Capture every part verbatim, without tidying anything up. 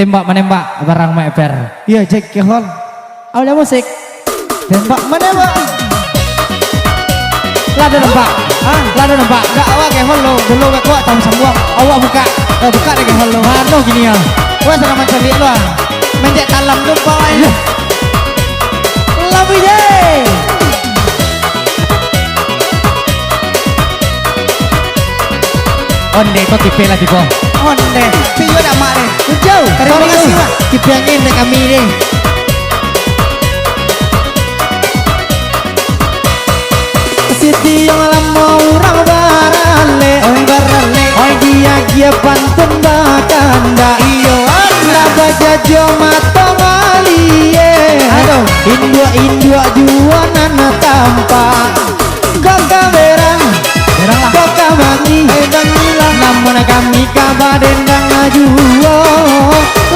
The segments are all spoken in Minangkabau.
Tembak manembak barang Mak Eper. Iyo, cek ke hall. Awalnya musik. Tembak manembak. Lah ado nampak? Hah? Lah ado nampak? Dak, awak ke hall lo. Dulu awak kuat tahu sambuang. Awak buka. Eh, buka deh ke hall lo. Mano kini ya? Wah, sudah mancaliak lo, ah. Menjek talam tu, bawa ini. Iya. Labu je. Onde ko kipe lah tibo. Onde. Piyo dak mak deh. Ujau. Tarimo kasih, Mak. Kipe angin dek kami deh. Sitiang lamo urang baralek. Oi, baralek. Oi, dia-dia pantun bakandak. Iyo, alah. Lah bajajo mato malie. Aduh. Induak-induak juo nan tampak. Kok ka berang, berang lah. Kok ka bangi, eh, bangi lah. Namun kami ka badendang juo.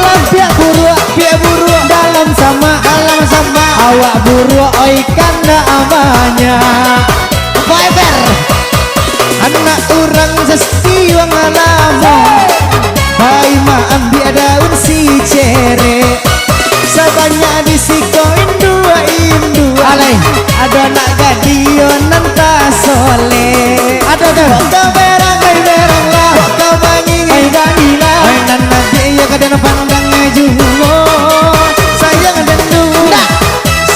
Lampiak buruak, lampiak buruak. Dalam samak, dalam samak. Awak buruak, oi, kandak banyak. Fiber. Anak urang sasiwang lamo. Pai maambiak daun sicerek. Sabanyak di siko induak-induak. Alai. Ado anak gadih nan tasolek. Ado, ado. Kok ka berang, ai berang lah. Kok ka bangi, ai bangi lah. Ai nan adik iyo ka den pandang juo. Sayang den tu. Ndak.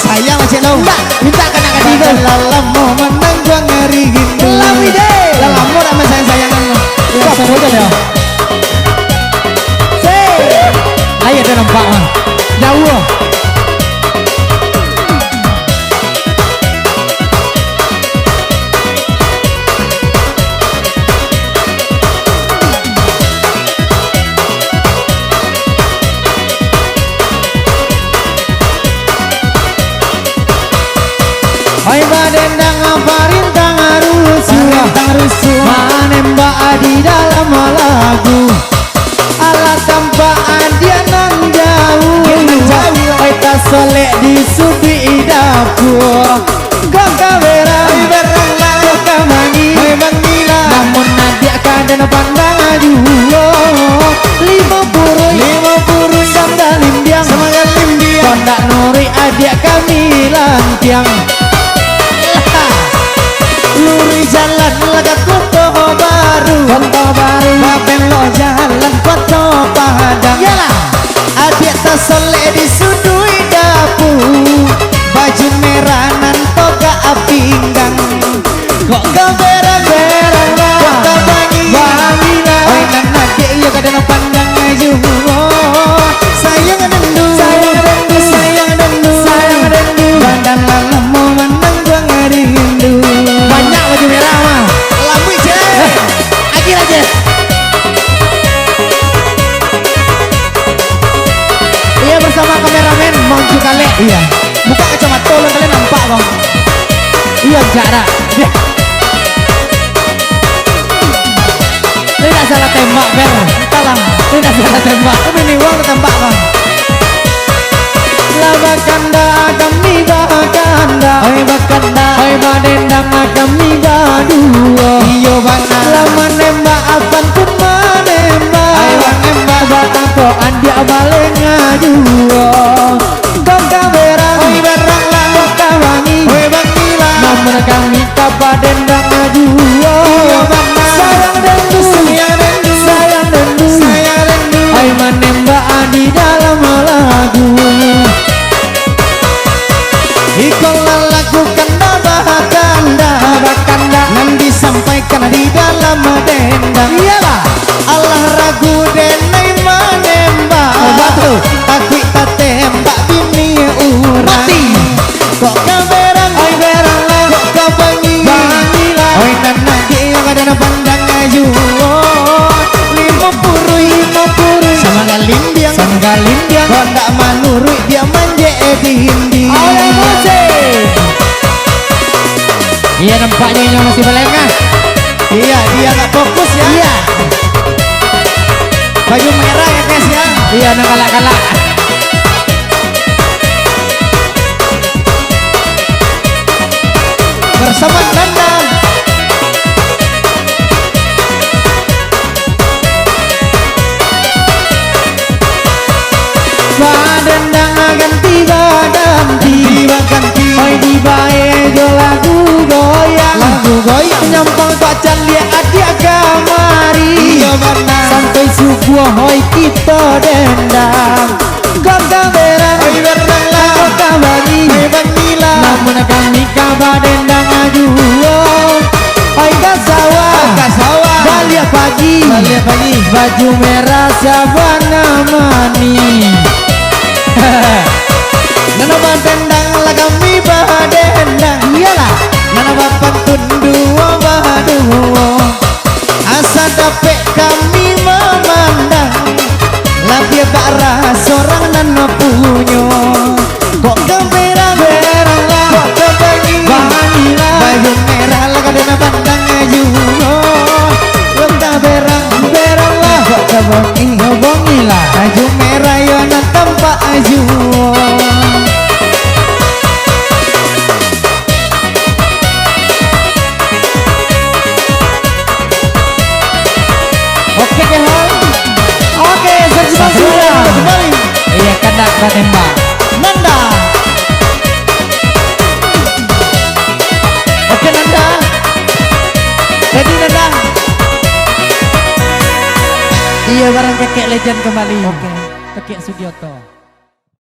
Sayang lah, Cik Long. Ndak. Minta ka anak gadih tu. Lah lamo manangguang rindu. Lah, wih, deh. Lah lamo dak main sayang-sayangan. Yo, seru tu, yo. Sik. Lai ado nampak, mah. Jauah. Oi, badendang parintang rusuah. Parintang rusuah. Manembak di dalam lagu. Alah tampak adiak nan jauah. Nan jauah. Oi, tasolek di suduik dapua. Kok ka berang. Oi, berang lah. Kok ka mangi. Oi, mangi lah. Namun adiak ka den pandang juo. Limo puruik. Limo puruik. Sanggalimbiang. Sanggalimbiang. Kok ndak nuruik adiak kami lantiang. Luruih jalan lah ka Koto Baru. Koto Baru. Babelok jalan Koto Padang. Iyolah. Adiak tasolek di suduik dapua. Baju merah nan togak pinggang. Kok ka berang-berang lah. Kok ka bangi. Bangi lah. Oi, nan adiak iyo ka den pandang juo. Sayang den tu. Sayang den tu. Sayang den tu. Sayang den tu. Badan lah lamo manangguang rindu. Banyak baju merah mah. Lambuik je. Akhir aja. Iya, bersama kameramen Mang Cukalek. Iya. Buka kacamata, ulun kalian nampak, Bang. Iya, jarak. Ini tak salah tembak, Ber. Entahlah. Ini tak salah tembak. Ini nih, uang tembak, Bang. Lah bakandak kami bakandak. Oi, bakandak. Oi, badendang kami baduo. Iyo, bana. Lah manembak apan pun manembak. Oi, manembak. Batangko andiak balengah juo. Kok ka berang. Oi, berang lah. Kok ka bangi. Oi, bangi lah. Namun kami ka badendang juo. Iyo, bana. Sayang den tu. Sayang den tu. Sayang den tu. Sayang den tu. Ai manembak di dalam lagu. Iko lah lagu kandak bakandak. Bakandak. Nan disampaikan di dalam dendang. Iyolah. Alah ragu denai manembak. Batua. Takuik tatembak bini urang. Mati. Kok ka berang. Oi, berang lah. Kok ka bangi. Bangi lah. Oi, nan adik yang ada nan pandang juo. Limo puruik. Limo puruik. Sama galimbiang. Sama galimbiang. Kok ndak manuruik dia manjek dinding. Oleh musik. Iya, nampaknya ini masih balengah. Iya, dia agak fokus ya. Iya. Baju merah ya, guys, ya. Iya, nang galak-galak. Bersama Nanda. Badendang ganti baganti. Ganti baganti. Oi, dibae jo lagu goyang. Lagu goyang. Nyampang Pak Caliak adiak kamari. Iyo, bana. Sampai subuah, oi, kito dendang. Kok ka berang. Oi, berang lah. Kok ka bangi. Oi, bangi lah. Namun kami ka badendang juo. Oi, ka sawah. Oi, ka sawah. Baliak pagi. Baliak pagi. Baju merah sabana mani. Nan badendang lah kami badendang. Iyolah. Nan bapantun duo baduo. Asa dapek kami mamandang. Labiah bak raso urang nan punyo. Kok ka berang, berang lah. Kok ka bangi, bangi lah. Baju merah lah ka den bandang juo. Kok ka berang, berang lah. Kok ka bangi, bangi lah. Baju merah yo nan tampak juo. Oke, Kehal. Oke, saksikan sudah. Kembali. Iya, kandak batembak. Nanda. Oke, Nanda. Ready, Nanda? Iya, barang Kekek Legend kembali. Oke. Kekek Sugioto.